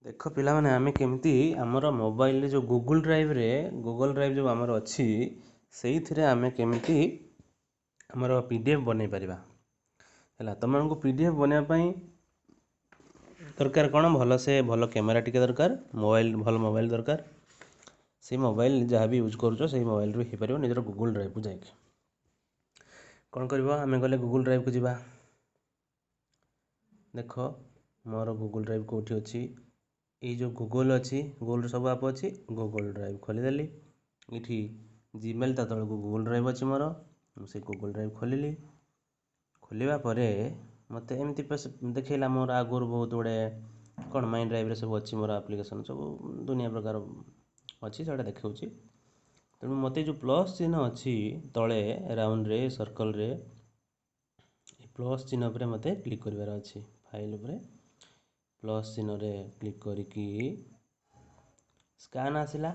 ଦେଖ ପିଲାମାନେ, ଆମେ କେମିତି ଆମର ମୋବାଇଲରେ ଯେଉଁ ଗୁଗୁଲ୍ ଡ୍ରାଇଭ୍ରେ, ଗୁଗଲ୍ ଡ୍ରାଇଭ୍ ଯେଉଁ ଆମର ଅଛି, ସେଇଥିରେ ଆମେ କେମିତି ଆମର PDF ବନେଇ ପାରିବା। ହେଲା, ତୁମମାନଙ୍କୁ PDF ବନେଇବା ପାଇଁ ଦରକାର କ'ଣ? ଭଲସେ ଭଲ କ୍ୟାମେରା ଟିକେ ଦରକାର, ମୋବାଇଲ, ଭଲ ମୋବାଇଲ ଦରକାର। ସେଇ ମୋବାଇଲ ଯାହା ବି ୟୁଜ୍ କରୁଛ, ସେଇ ମୋବାଇଲରୁ ହେଇପାରିବ। ନିଜର ଗୁଗୁଲ୍ ଡ୍ରାଇଭ୍କୁ ଯାଇକି କ'ଣ କରିବ? ଆମେ ଗଲେ ଗୁଗୁଲ୍ ଡ୍ରାଇଭ୍କୁ ଯିବା। ଦେଖ, ମୋର ଗୁଗୁଲ୍ ଡ୍ରାଇଭ୍ କେଉଁଠି ଅଛି? ଏଇ ଯେଉଁ ଗୁଗଲ୍ ଅଛି, ଗୁଗଲ୍ର ସବୁ ଆପ୍ ଅଛି। ଗୁଗଲ୍ ଡ୍ରାଇଭ୍ ଖୋଲିଦେଲି। ଏଇଠି ଜିମେଲ୍, ତା ତଳକୁ ଗୁଗଲ୍ ଡ୍ରାଇଭ୍ ଅଛି ମୋର। ମୁଁ ସେ ଗୁଗଲ୍ ଡ୍ରାଇଭ୍ ଖୋଲିଲି। ଖୋଲିବା ପରେ ମୋତେ ଏମିତି ଦେଖେଇଲା। ମୋର ଆଗରୁ ବହୁତ ଗୁଡ଼ିଏ କ'ଣ ମାଇ ଡ୍ରାଇଭ୍ରେ ସବୁ ଅଛି, ମୋର ଆପ୍ଲିକେସନ୍ ସବୁ ଦୁନିଆ ପ୍ରକାର ଅଛି, ସେଇଟା ଦେଖାଉଛି। ତେଣୁ ମୋତେ ଯେଉଁ ପ୍ଲସ୍ ଚିହ୍ନ ଅଛି ତଳେ ରାଉଣ୍ଡରେ, ସର୍କଲ୍ରେ, ଏ ପ୍ଲସ୍ ଚିହ୍ନ ଉପରେ ମୋତେ କ୍ଲିକ୍ କରିବାର ଅଛି। ଫାଇଲ୍ ଉପରେ ପ୍ଲସ୍ ଚିହ୍ନରେ କ୍ଲିକ୍ କରିକି ସ୍କାନ୍ ଆସିଲା।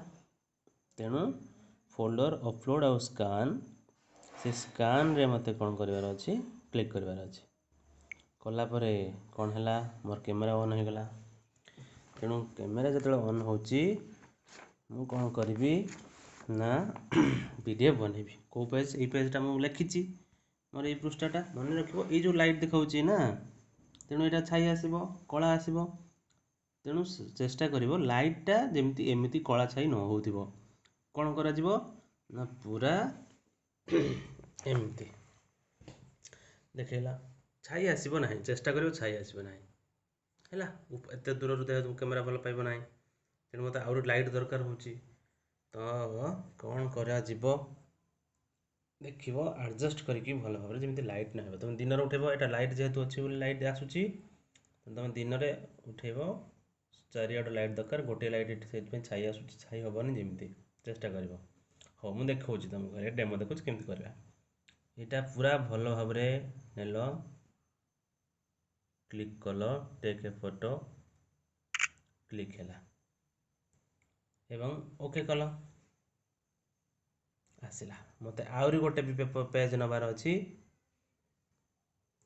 ତେଣୁ ଫୋଲ୍ଡର, ଅପଲୋଡ଼ ଆଉ ସ୍କାନ୍, ସେ ସ୍କାନ୍ରେ ମୋତେ କ'ଣ କରିବାର ଅଛି? କ୍ଲିକ୍ କରିବାର ଅଛି। କଲା ପରେ କ'ଣ ହେଲା? ମୋର କ୍ୟାମେରା ଅନ୍ ହୋଇଗଲା। ତେଣୁ କ୍ୟାମେରା ଯେତେବେଳେ ଅନ୍ ହେଉଛି, ମୁଁ କ'ଣ କରିବି ନା PDF ବନେଇବି। କେଉଁ ପେଜ୍? ଏଇ ପେଜ୍ଟା ମୁଁ ଲେଖିଛି, ମୋର ଏଇ ପୃଷ୍ଠାଟା। ମନେ ରଖିବ, ଏଇ ଯେଉଁ ଲାଇଟ୍ ଦେଖାଉଛି ନା, ତେଣୁ ଏଇଟା ଛାଇ ଆସିବ, କଳା ଆସିବ। ତେଣୁ ଚେଷ୍ଟା କରିବ ଲାଇଟ୍ଟା ଯେମିତି ଏମିତି କଳା ଛାଇ ନ ହେଉଥିବ। କ'ଣ କରାଯିବ ନା ପୁରା ଏମିତି ଦେଖେଇଲା, ଛାଇ ଆସିବ ନାହିଁ। ଚେଷ୍ଟା କରିବ ଛାଇ ଆସିବ ନାହିଁ। ହେଲା, ଏତେ ଦୂରରୁ ଦେହ କ୍ୟାମେରା ଭଲ ପାଇବ ନାହିଁ। ତେଣୁ ମୋତେ ଆହୁରି ଲାଇଟ୍ ଦରକାର ହେଉଛି। ତ କ'ଣ କରାଯିବ ଦେଖିବ, ଆଡ଼ଜଷ୍ଟ କରିକି ଭଲ ଭାବରେ, ଯେମିତି ଲାଇଟ୍ ନ ହେବ। ତୁମେ ଦିନରେ ଉଠେଇବ। ଏଇଟା ଲାଇଟ୍ ଯେହେତୁ ଅଛି ବୋଲି ଲାଇଟ୍ ଆସୁଛି। ତୁମେ ଦିନରେ ଉଠେଇବ, ଚାରିଆଡ଼ୁ ଲାଇଟ୍ ଦରକାର। ଗୋଟିଏ ଲାଇଟ୍ ଏଠି, ସେଇଥିପାଇଁ ଛାଇ ଆସୁଛି। ଛାଇ ହେବନି ଯେମିତି ଚେଷ୍ଟା କରିବ। ହଉ, ମୁଁ ଦେଖାଉଛି ତୁମକୁ ଘରେ ଡେମୋ ଦେଖାଉଛି କେମିତି କରିବା। ଏଇଟା ପୁରା ଭଲ ଭାବରେ ନେଲ, କ୍ଲିକ୍ କଲ, ଟେକ୍ ଏ ଫଟୋ, କ୍ଲିକ୍ ହେଲା ଏବଂ ଓକେ କଲ, ଆସିଲା। ମୋତେ ଆହୁରି ଗୋଟେ ବି ପେଜ୍ ନେବାର ଅଛି।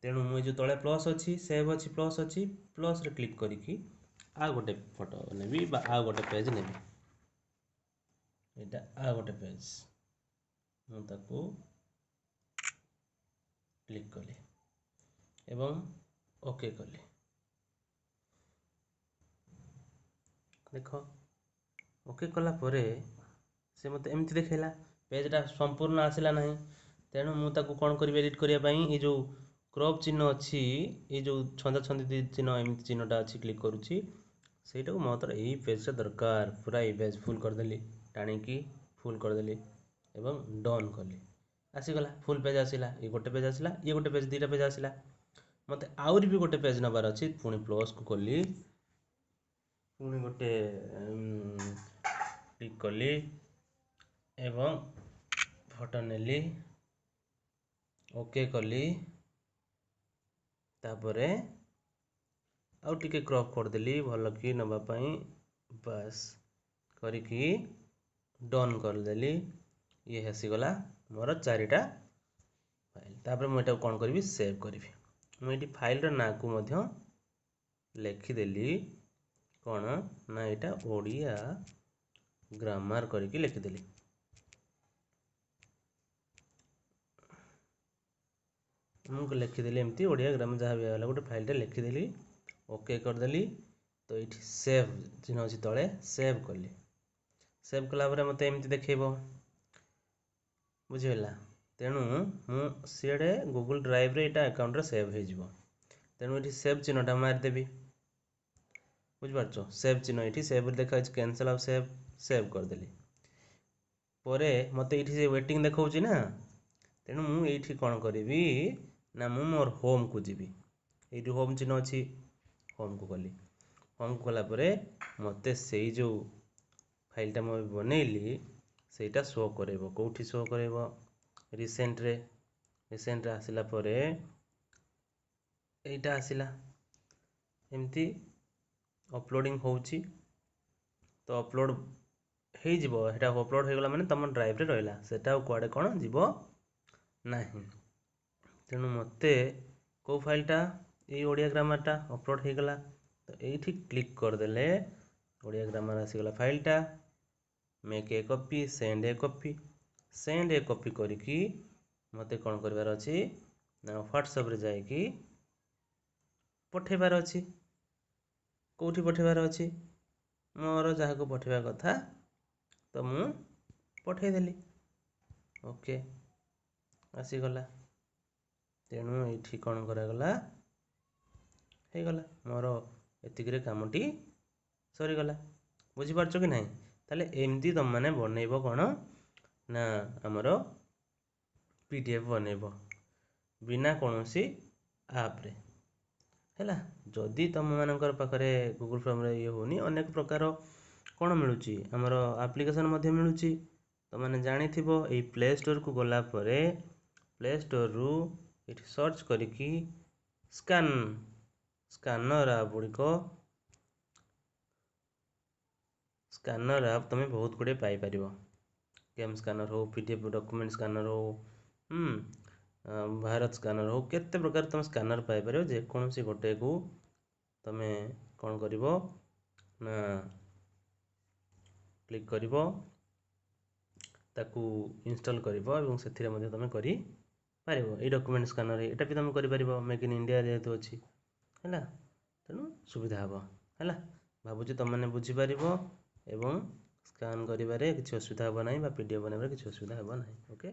ତେଣୁ ମୁଁ ଏ ଯେଉଁ ତଳେ ପ୍ଲସ୍ ଅଛି, ସେଭ୍ ଅଛି, ପ୍ଲସ୍ ଅଛି, ପ୍ଲସ୍ରେ କ୍ଲିକ୍ କରିକି ଆଉ ଗୋଟେ ଫଟୋ ନେବି ବା ଆଉ ଗୋଟେ ପେଜ୍ ନେବି। ଏଇଟା ଆଉ ଗୋଟେ ପେଜ୍, ମୁଁ ତାକୁ କ୍ଲିକ୍ କଲି ଏବଂ ଓକେ କଲି। ଦେଖ, ଓକେ କଲା ପରେ ସେ ମୋତେ ଏମିତି ଦେଖେଇଲା। ପେଜ୍ଟା ସମ୍ପୂର୍ଣ୍ଣ ଆସିଲା ନାହିଁ। ତେଣୁ ମୁଁ ତାକୁ କ'ଣ କରିବି? ଏଡ଼ିଟ୍ କରିବା ପାଇଁ ଏଇ ଯେଉଁ କ୍ରପ୍ ଚିହ୍ନ ଅଛି, ଏଇ ଯେଉଁ ଛନ୍ଦା ଛନ୍ଦି ଚିହ୍ନ, ଏମିତି ଚିହ୍ନଟା ଅଛି, କ୍ଲିକ୍ କରୁଛି ସେଇଟାକୁ। ମୋତେ ଏଇ ପେଜ୍ଟା ଦରକାର। ପୁରା ଏଇ ପେଜ୍ ଫୁଲ୍ କରିଦେଲି, ଟାଣିକି ଫୁଲ୍ କରିଦେଲି ଏବଂ ଡନ୍ କଲି। ଆସିଗଲା, ଫୁଲ୍ ପେଜ୍ ଆସିଲା। ଇଏ ଗୋଟେ ପେଜ୍ ଆସିଲା, ଇଏ ଗୋଟେ ପେଜ୍, ଦୁଇଟା ପେଜ୍ ଆସିଲା। ମୋତେ ଆହୁରି ବି ଗୋଟେ ପେଜ୍ ନେବାର ଅଛି। ପୁଣି ପ୍ଲସ୍କୁ କଲି, ପୁଣି ଗୋଟେ କ୍ଲିକ୍ କଲି ଏବଂ ଫଟୋ ନେଲି, ଓକେ କଲି। ତାପରେ ଆଉ ଟିକେ କ୍ରପ୍ କରିଦେଲି ଭଲ କି ନେବା ପାଇଁ। ବାସ୍, କରିକି ଡନ୍ କରିଦେଲି। ଇଏ ଆସିଗଲା ମୋର ଚାରିଟା ଫାଇଲ୍। ତାପରେ ମୁଁ ଏଟାକୁ କ'ଣ କରିବି? ସେଭ୍ କରିବି। ମୁଁ ଏଇଠି ଫାଇଲ୍ର ନାଁକୁ ମଧ୍ୟ ଲେଖିଦେଲି। କ'ଣ ନା ଏଇଟା ଓଡ଼ିଆ ଗ୍ରାମାର କରିକି ଲେଖିଦେଲି। ମୁଁ ଲେଖିଦେଲି ଏମିତି ଓଡ଼ିଆ ଗ୍ରାମାର, ଯାହା ବି ହେଲା ଗୋଟେ ଫାଇଲ୍ଟା ଲେଖିଦେଲି, ଓକେ କରିଦେଲି। ତ ଏଇଠି ସେଭ୍ ଚିହ୍ନ ଅଛି ତଳେ, ସେଭ୍ କଲି। ସେଭ୍ କଲା ପରେ ମୋତେ ଏମିତି ଦେଖେଇବ, ବୁଝିହେଲା? ତେଣୁ ମୁଁ ସିଆଡ଼େ ଗୁଗୁଲ୍ ଡ୍ରାଇଭ୍ରେ ଏଇଟା ଆକାଉଣ୍ଟରେ ସେଭ୍ ହେଇଯିବ। ତେଣୁ ଏଠି ସେଭ୍ ଚିହ୍ନଟା ମାରିଦେବି, ବୁଝିପାରୁଛ? ସେଭ୍ ଚିହ୍ନ ଏଇଠି ସେଭ୍ ଦେଖାଉଛି, କ୍ୟାନସଲ୍ ଆଉ ସେଭ୍। ସେଭ୍ କରିଦେଲି ପରେ ମୋତେ ଏଇଠି ସେ ୱେଟିଂ ଦେଖାଉଛି ନା। ତେଣୁ ମୁଁ ଏଇଠି କ'ଣ କରିବି ନା ମୁଁ ମୋର ହୋମ୍କୁ ଯିବି। ଏଇଠି ହୋମ୍ ଚିହ୍ନ ଅଛି, ହୋମ୍କୁ ଗଲି। ହୋମ୍କୁ ଗଲା ପରେ ମୋତେ ସେଇ ଯେଉଁ ଫାଇଲ୍ଟା ମୁଁ ବନେଇଲି, ସେଇଟା ଶୋ କରାଇବ। କେଉଁଠି ଶୋ କରାଇବ? ରିସେଣ୍ଟରେ। ରିସେଣ୍ଟରେ ଆସିଲା ପରେ ଏଇଟା ଆସିଲା। ଏମିତି ଅପଲୋଡ଼ିଂ ହେଉଛି। ତ ଅପଲୋଡ଼ ହେଇଯିବ। ସେଇଟା ଅପଲୋଡ଼ ହେଇଗଲା ମାନେ ତୁମ ଡ୍ରାଇଭ୍ରେ ରହିଲା, ସେଟା ଆଉ କୁଆଡ଼େ କ'ଣ ଯିବ ନାହିଁ। ତେଣୁ ମୋତେ କେଉଁ ଫାଇଲ୍ଟା? ଏଇ ଓଡ଼ିଆ ଗ୍ରାମାରଟା ଅପଲୋଡ଼ ହେଇଗଲା। ତ ତ ଏଇଠି କ୍ଲିକ୍ କରିଦେଲେ ଓଡ଼ିଆ ଗ୍ରାମାର ଆସିଗଲା ଫାଇଲ୍ଟା। Make a copy, send a copy. Send a copy କରିକି ମୋତେ କ'ଣ କରିବାର ଅଛି ନା ହ୍ୱାଟ୍ସଆପ୍ରେ ଯାଇକି ପଠେଇବାର ଅଛି। କେଉଁଠି ପଠେଇବାର ଅଛି? ମୋର ଯାହାକୁ ପଠେଇବା କଥା ତ ମୁଁ ପଠେଇଦେଲି। ଓକେ, ଆସିଗଲା। ତେଣୁ ଏଇଠି କ'ଣ କରାଗଲା, ହେଇଗଲା ମୋର ଏତିକିରେ କାମଟି ସରିଗଲା। ବୁଝିପାରୁଛ କି ନାହିଁ? ତାହେଲେ ଏମିତି ତୁମମାନେ ବନେଇବ କ'ଣ ନା ଆମର PDF ବନେଇବ ବିନା କୌଣସି ଆପ୍ରେ। ହେଲା, ଯଦି ତୁମମାନଙ୍କର ପାଖରେ ଗୁଗୁଲ୍ ଫର୍ମରେ ଇଏ ହେଉନି, ଅନେକ ପ୍ରକାର କ'ଣ ମିଳୁଛି, ଆମର ଆପ୍ଲିକେସନ୍ ମଧ୍ୟ ମିଳୁଛି। ତୁମମାନେ ଜାଣିଥିବ, ଏଇ ପ୍ଲେ ଷ୍ଟୋରକୁ ଗଲା ପରେ ପ୍ଲେ ଷ୍ଟୋରରୁ ଏଠି ସର୍ଚ୍ଚ କରିକି ସ୍କାନର ଆପ୍ ଗୁଡ଼ିକ, ସ୍କାନର ଆପ୍ ତୁମେ ବହୁତ ଗୁଡ଼ିଏ ପାଇପାରିବ। ଗେମ୍ ସ୍କାନର ହଉ, PDF document scanner ହଉ, ଭାରତ ସ୍କାନର ହଉ, କେତେ ପ୍ରକାର ତୁମେ ସ୍କାନର ପାଇପାରିବ। ଯେକୌଣସି ଗୋଟେକୁ ତୁମେ କ'ଣ କରିବ ନା କ୍ଲିକ୍ କରିବ, ତାକୁ ଇନଷ୍ଟଲ୍ କରିବ ଏବଂ ସେଥିରେ ମଧ୍ୟ ତୁମେ କରିପାରିବ। ଏଇ ଡକ୍ୟୁମେଣ୍ଟ ସ୍କାନର ଏଇଟା ବି ତୁମେ କରିପାରିବ, ମେକ୍ ଇନ୍ ଇଣ୍ଡିଆ ଯେହେତୁ ଅଛି। ହେଲା, ତେଣୁ ସୁବିଧା ହେବ। ହେଲା, ଭାବୁଛି ତୁମମାନେ ବୁଝିପାରିବ ଏବଂ ସ୍କାନ୍ କରିବାରେ କିଛି ଅସୁବିଧା ହେବ ନାହିଁ ବା PDF ବନାଇବାରେ କିଛି ଅସୁବିଧା ହେବ ନାହିଁ। ଓକେ।